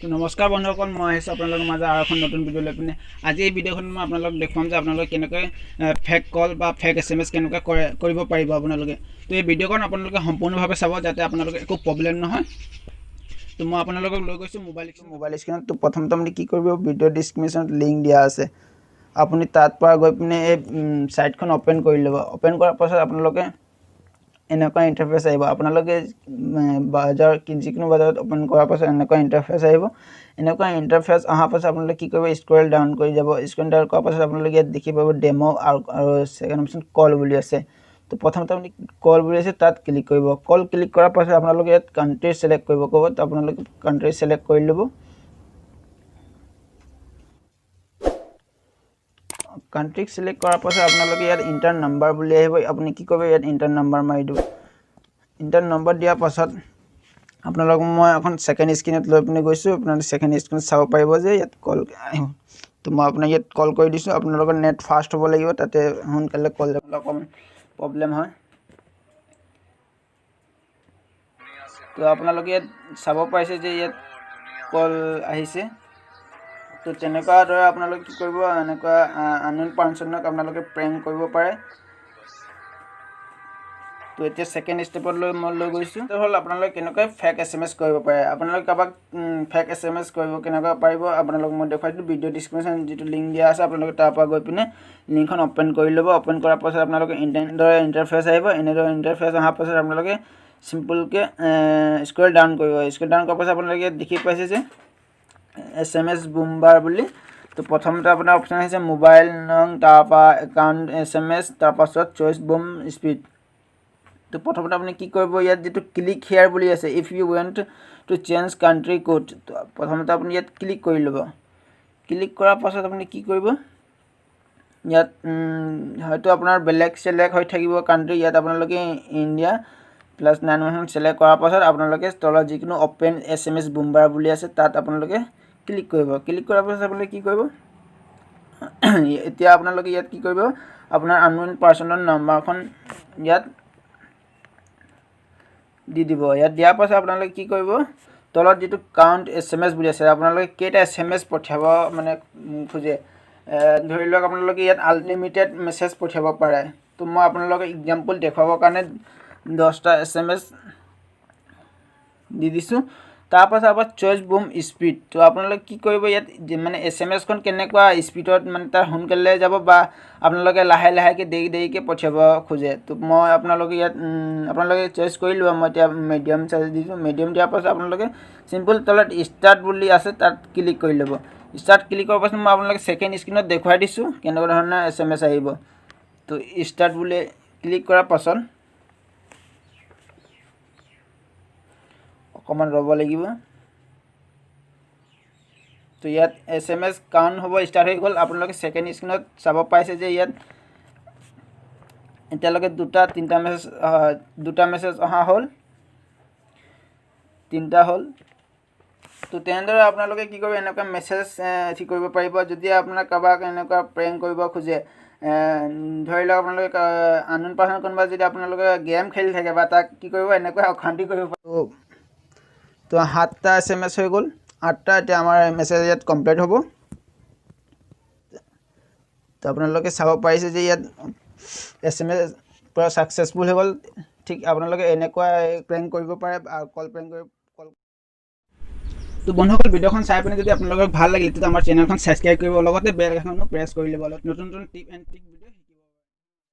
তো নমস্কাৰ বন্ধুসকল, মই আহিছোঁ আপোনালোকৰ মাজত আৰু এখন নতুন ভিডিঅ' লৈ পিনে। আজি এই ভিডিঅ'খনত মই আপোনালোকক দেখুৱাম যে আপোনালোকে কেনেকৈ ফেক কল বা ফেক এছএমএছ কেনেকৈ কৰে কৰিব পাৰিব আপোনালোকে। তো এই ভিডিঅ'খন আপোনালোকে সম্পূৰ্ণভাৱে চাব যাতে আপোনালোকে একো প্ৰব্লেম নহয়। তো মই আপোনালোকক লৈ গৈছোঁ মোবাইল স্ক্ৰীণত। তো প্ৰথমতে আপুনি কি কৰিব, ভিডিঅ' ডিছক্ৰিপশ্যনত লিংক দিয়া আছে, আপুনি তাত পৰা গৈ পিনে এই ছাইটখন অ'পেন কৰি ল'ব। অ'পেন কৰাৰ পাছত আপোনালোকে এনেকুৱা ইণ্টাৰফেচ আহিব। আপোনালোকে বজাৰ যিকোনো বজাৰত অ'পেন কৰাৰ পাছত এনেকুৱা ইণ্টাৰফেচ আহিব। এনেকুৱা ইণ্টাৰফেচ অহাৰ পাছত আপোনালোকে কি কৰিব, স্ক্ৰল ডাউন কৰি যাব। স্ক্ৰল ডাউন কৰাৰ পাছত আপোনালোকে ইয়াত দেখি পাব ডেম' আৰু ছেকেণ্ড অপশ্যন কল বুলি আছে। তো প্ৰথমতে আপুনি কল বুলি আছে তাত ক্লিক কৰিব। কল ক্লিক কৰাৰ পাছত আপোনালোকে ইয়াত কাণ্ট্ৰি ছিলেক্ট কৰিব ক'ব। তো আপোনালোকে কাণ্ট্ৰি ছিলেক্ট কৰি ল'ব। কাণ্ট্ৰিক ছিলেক্ট কৰাৰ পাছত আপোনালোকে ইয়াত ইণ্টাৰ নাম্বাৰ বুলি আহিব। আপুনি কি কৰিব, ইয়াত ইণ্টাৰ নাম্বাৰ মাৰি দিব। ইণ্টাৰ নম্বৰ দিয়াৰ পাছত আপোনালোক মই এখন ছেকেণ্ড স্ক্ৰীণত লৈ পিনে গৈছোঁ। আপোনালোকে ছেকেণ্ড স্ক্ৰীণত চাব পাৰিব যে ইয়াত কল আহিব। তো মই আপোনাক ইয়াত কল কৰি দিছোঁ। আপোনালোকৰ নেট ফাষ্ট হ'ব লাগিব, তাতে সোনকালে কল যাবলৈ অকণমান প্ৰব্লেম হয়। তো আপোনালোকে ইয়াত চাব পাৰিছে যে ইয়াত কল আহিছে। তো তেনেকুৱা দৰে আপোনালোকে কি কৰিব, এনেকুৱা আননোন পাৰ্চনক আপোনালোকে প্ৰেংক কৰিব পাৰে। তো এতিয়া ছেকেণ্ড ষ্টেপত লৈ মই লৈ গৈছোঁ। তো হ'ল আপোনালোকে কেনেকৈ ফেক এছএমএছ কৰিব পাৰে, আপোনালোকে কাৰোবাক ফেক এছএমএছ কৰিব কেনেকুৱা পাৰিব আপোনালোক মই দেখুৱাইছোঁ। ভিডিঅ' ডিছক্ৰিপশ্যন যিটো লিংক দিয়া আছে, আপোনালোকে তাৰ পৰা গৈ পিনে লিংকখন অ'পেন কৰি ল'ব। অ'পেন কৰাৰ পাছত আপোনালোকে এনেদৰে ইণ্টাৰফেচ আহিব। এনেদৰে ইণ্টাৰফেচ অহাৰ পাছত আপোনালোকে চিম্পলকৈ স্ক্ৰল ডাউন কৰিব। স্ক্ৰল ডাউন কৰাৰ পাছত আপোনালোকে দেখি পাইছে যে এছএমএছ বুম্বাৰ বুলি। তো প্ৰথমতে আপোনাৰ অপশ্যন আহিছে মোবাইল নং, তাৰপৰা একাউণ্ট এছএমএছ, তাৰপাছত চইচ বুম স্পীড। তো প্ৰথমতে আপুনি কি কৰিব, ইয়াত যিটো ক্লিক হেয়াৰ বুলি আছে, if you want to change country code, তো প্ৰথমতে আপুনি ইয়াত ক্লিক কৰি ল'ব। ক্লিক কৰাৰ পাছত আপুনি কি কৰিব, ইয়াত হয়তো আপোনাৰ বেলেগ চিলেক্ট হৈ থাকিব কাণ্ট্ৰি। ইয়াত আপোনালোকে ইণ্ডিয়া +91 চিলেক্ট কৰাৰ পাছত আপোনালোকে তলত যিকোনো অ'পেন এছএমএছ বুম্বাৰ বুলি আছে তাত আপোনালোকে ক্লিক কৰিব। ক্লিক কৰাৰ পাছত আপোনালোকে কি কৰিব, এতিয়া আপোনালোকে ইয়াত কি কৰিব, আপোনাৰ আননোন পাৰ্চনৰ নাম্বাৰখন ইয়াত দি দিব। ইয়াত দিয়াৰ পাছত আপোনালোকে কি কৰিব, তলত যিটো কাউণ্ট এছএমএছ বুলি আছে, আপোনালোকে কেইটা এছএমএছ পঠিয়াব মানে খোজে। ধৰি লওক আপোনালোকে ইয়াত আনলিমিটেড মেছেজ পঠিয়াব পাৰে। তো মই আপোনালোকক এক্সাম্পল দেখুৱাবৰ কাৰণে 10টা এছএমএছ দি দিছোঁ। তাৰপাছত আপোনাৰ চইচ বুম স্পীড। তো আপোনালোকে কি কৰিব, ইয়াত মানে এছএমএছখন কেনেকুৱা স্পীডত মানে তাৰ সোনকালে যাব বা আপোনালোকে লাহে লাহেকৈ দেৰি দেৰিকৈ পঠিয়াব খোজে। তো মই আপোনালোকে ইয়াত আপোনালোকে চইচ কৰি ল'ব। মই এতিয়া মিডিয়াম চাইজ দিছোঁ। মিডিয়াম দিয়াৰ পাছত আপোনালোকে চিম্পল তলত ষ্টাৰ্ট বুলি আছে তাত ক্লিক কৰি ল'ব। ষ্টাৰ্ট ক্লিক কৰাৰ পাছত মই আপোনালোকে ছেকেণ্ড স্ক্ৰীণত দেখুৱাই দিছোঁ কেনেকুৱা ধৰণৰ এছএমএছ আহিব। তো ষ্টাৰ্ট বুলি ক্লিক কৰাৰ পাছত অকণমান ৰ'ব লাগিব। তো ইয়াত এছএমএছ কাউণ্ট হ'ব ষ্টাৰ্ট হৈ গ'ল। আপোনালোকে ছেকেণ্ড স্ক্ৰীণত চাব পাইছে যে ইয়াত এতিয়ালৈকে দুটা তিনিটা মেছেজ, দুটা মেছেজ অহা হ'ল, তিনিটা হ'ল। তো তেনেদৰে আপোনালোকে কি কৰিব, এনেকুৱা মেছেজ ঠিক কৰিব পাৰিব। যদি আপোনাক কাৰোবাক এনেকুৱা প্ৰেংক কৰিব খোজে, ধৰি লওক আপোনালোকে আননোন পাৰ্চন কোনোবা যদি আপোনালোকে গেম খেলি থাকে বা তাক কি কৰিব, এনেকুৱা অশান্তি কৰিব পাৰিব। তো 7টা এছএমএছ হৈ গ'ল, 8টা এতিয়া আমাৰ মেছেজ ইয়াত কমপ্লিট হ'ব। তো আপোনালোকে চাব পাৰিছে যে ইয়াত এছএমএছ পূৰা ছাকচেছফুল হৈ গ'ল। ঠিক আপোনালোকে এনেকুৱা প্ৰেংক কৰিব পাৰে আৰু কল প্ৰেংক কৰিব কল। তো বন্ধুসকল, ভিডিঅ'খন চাই পিনে যদি আপোনালোকক ভাল লাগিল তেতিয়া আমাৰ চেনেলখন ছাবস্ক্ৰাইব কৰিব, লগতে বেল আইকনখনো প্ৰেছ কৰি ল'ব। নতুন নতুন টিপ এণ্ড ট্ৰিক